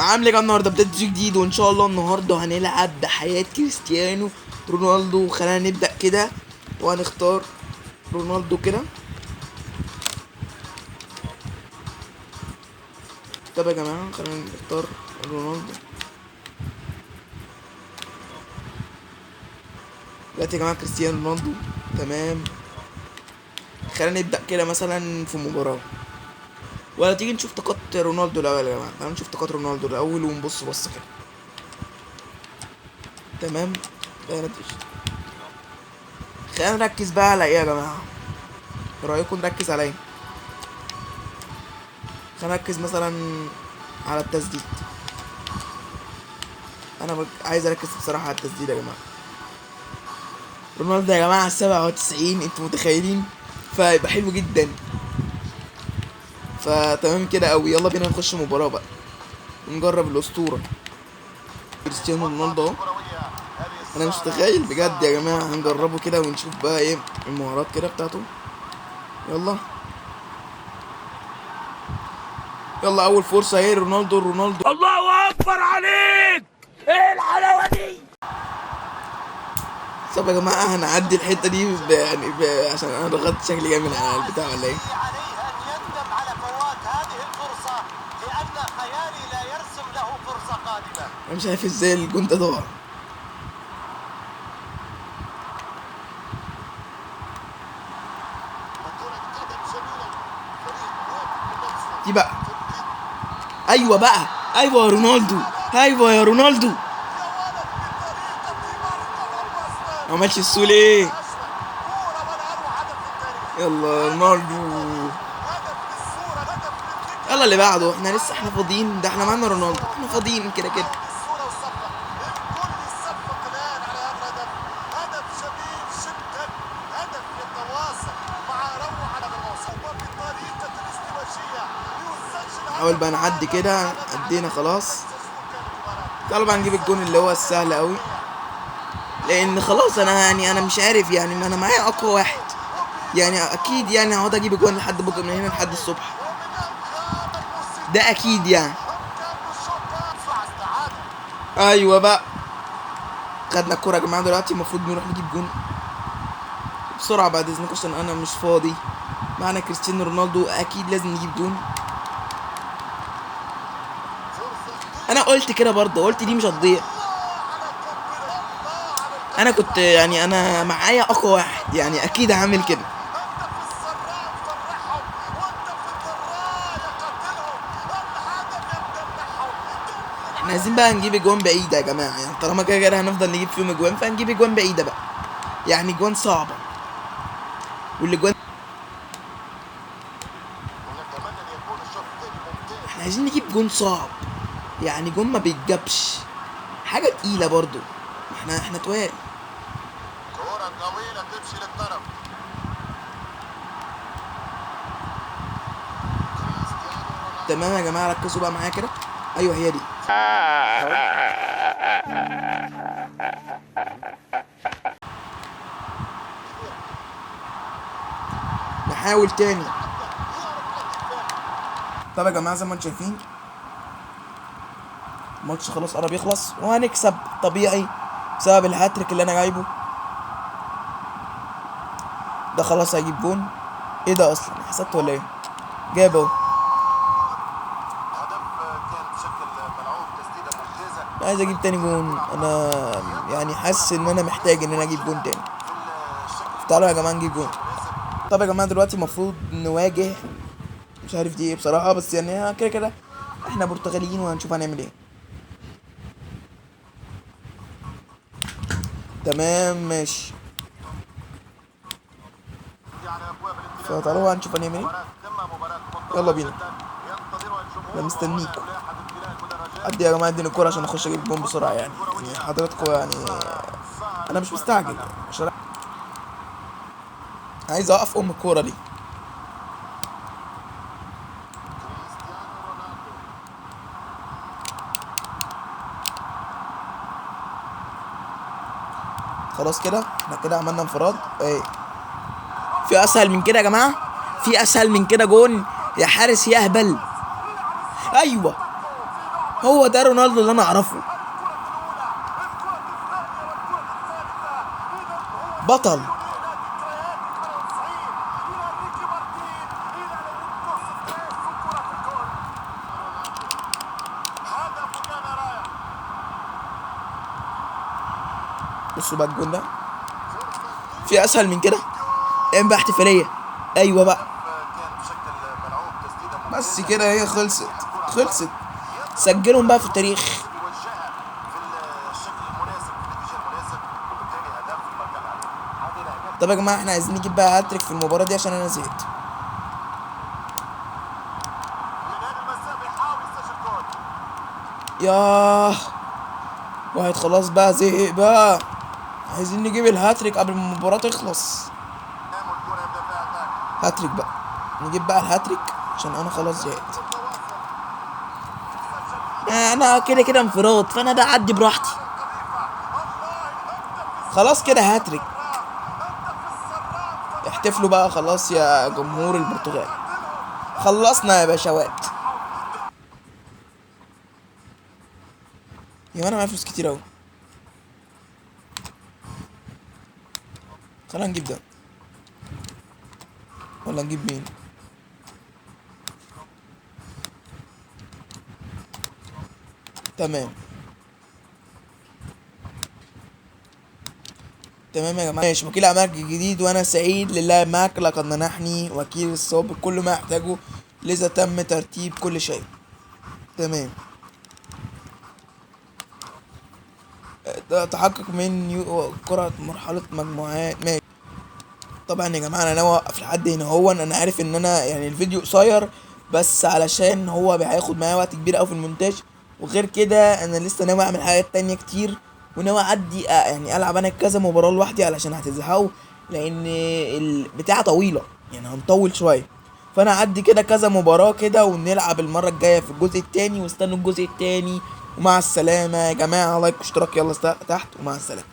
عامل ايه النهارده؟ بداية فيديو جديد، وان شاء الله النهارده هنلعب بحياة كريستيانو رونالدو. خلينا نبدأ كده وهنختار رونالدو كده. طب يا جماعة خلينا نختار رونالدو دلوقتي يا جماعة، كريستيانو رونالدو. تمام، خلينا نبدأ كده مثلا في مباراة، ولا تيجي نشوف طاقات رونالدو الأول يا جماعة؟ تعالوا نشوف طاقات رونالدو الأول ونبص بص كده. تمام، خلينا نركز بقى على ايه يا جماعة؟ رأيكم نركز على ايه؟ خلينا نركز مثلا على التسديد. انا عايز اركز بصراحة على التسديد يا جماعة. رونالدو يا جماعة 97، انتوا متخيلين؟ فيبقى حلو جدا. فتمام كده قوي، يلا بينا نخش مباراة بقى ونجرب الأسطورة كريستيانو رونالدو اهو. انا مش متخيل بجد يا جماعة، هنجربه كده ونشوف بقى ايه المهارات كده بتاعته. يلا يلا، اول فرصة اهي رونالدو. رونالدو، الله اكبر عليك، ايه الحلاوة دي؟ طب يا جماعة هنعدي الحتة دي عشان انا ضغطت شكلي جامد على البتاع ولا ايه؟ عليه ان يندم على فوات هذه الفرصة، لأن خيالي لا يرسم له فرصة قادمة. انا مش عارف ازاي الجون ده ضاع. دي بقى، ايوه بقى، ايوه يا رونالدو، ايوه يا رونالدو. ما عملش السول ليه؟ يلا رونالدو، يلا اللي بعده. احنا لسه احنا فاضيين، ده احنا معانا رونالدو، احنا فاضيين كده كده. نحاول بقى نعدي كده، عدينا خلاص. تعالوا بقى نجيب الجون اللي هو السهل قوي، لان خلاص انا انا مش عارف، ما انا معايا اقوى واحد، اكيد هقعد اجيب الجون لحد بكره، من هنا لحد الصبح ده اكيد. ايوه بقى، خدنا الكوره يا جماعه. دلوقتي المفروض نروح نجيب جون بسرعه بعد اذنكم عشان انا مش فاضي. معنا كريستيانو رونالدو، اكيد لازم نجيب جون. انا قلت كده برضه، قلت دي مش هتضيع. انا كنت انا معايا اقوى واحد، اكيد هعمل كده. احنا عايزين بقى نجيب اجوان بعيده يا جماعه، طالما كده كده هنفضل نجيب فيهم اجوان، فهنجيب اجوان بعيده بقى، اجوان صعبه. والاجوان احنا عايزين نجيب جون صعب، جون ما بيتجابش، حاجه تقيله برضو. احنا توال. كرة طويلة تمشي للطرف. تمام يا جماعة، ركزوا بقى معايا كده. ايوه هي دي. نحاول تاني. طب يا جماعة زي ما انتم شايفين الماتش خلاص قرب يخلص، وهنكسب طبيعي بسبب الهاتريك اللي انا جايبه ده. خلاص هيجيب جون. ايه ده اصلا؟ حسبت ولا ايه؟ جاب اهو. عايز اجيب تاني جون، انا حاسس ان انا محتاج ان انا اجيب جون تاني. تعالوا يا جماعه نجيب جون. طب يا جماعه دلوقتي المفروض نواجه، مش عارف دي ايه بصراحه، بس كده كده احنا برتغاليين وهنشوف هنعمل ايه. تمام ماشي، فتعالوا بقى نشوف هنعمل ايه. يلا بينا، انا مستنيكم. ادي يا جماعه، اديني الكوره عشان اخش اجيب جون بسرعه. حضراتكم انا مش مستعجل، عشان عايز اوقف ام الكوره دي. خلاص كده احنا كده عملنا انفراد. ايه في اسهل من كده يا جماعه؟ في اسهل من كده جون يا حارس يا اهبل؟ ايوه هو ده رونالدو اللي انا اعرفه، بطل. بصوا بقى الجون ده في اسهل من كده؟ اعمل بقى احتفالية. ايوه بقى بس كده، هي خلصت خلصت. سجلهم بقى في التاريخ. طب يا جماعة احنا عايزين نجيب بقى هاتريك في المباراة دي عشان انا زهقت. ياه واحد خلاص بقى زهق بقى، عايزين نجيب الهاتريك قبل ما المباراة تخلص. هاتريك بقى، نجيب بقى الهاتريك عشان انا خلاص زهقت. انا كده كده انفراد، فانا ده اعدي براحتي. خلاص كده هاتريك. احتفلوا بقى خلاص يا جمهور البرتغال، خلصنا يا باشوات. يا انا معايا فلوس كتير اوي، خلينا نجيب ده ولا نجيب مين؟ تمام تمام يا جماعة ماشي. وكيل اعمالك الجديد وانا سعيد لله معك، لقد منحني وكيل السابق كل ما احتاجه، لذا تم ترتيب كل شيء. تمام. تحقق من كرة مرحلة مجموعات. ماشي. طبعا يا جماعة انا ناوي اوقف لحد هنا. هو انا عارف ان انا يعني الفيديو قصير، بس علشان هو هياخد معايا وقت كبير قوي في المونتاج، وغير كده انا لسه ناوي اعمل حاجات تانية كتير، وناوي اعدي يعني العب انا كذا مباراة لوحدي علشان هتزهقوا، لان البتاعة طويلة يعني هنطول شوية. فانا اعدي كده كذا مباراة كده، ونلعب المرة الجاية في الجزء التاني، واستنوا الجزء التاني. ومع السلامة يا جماعة، لايك واشتراك يلا تحت، ومع السلامة.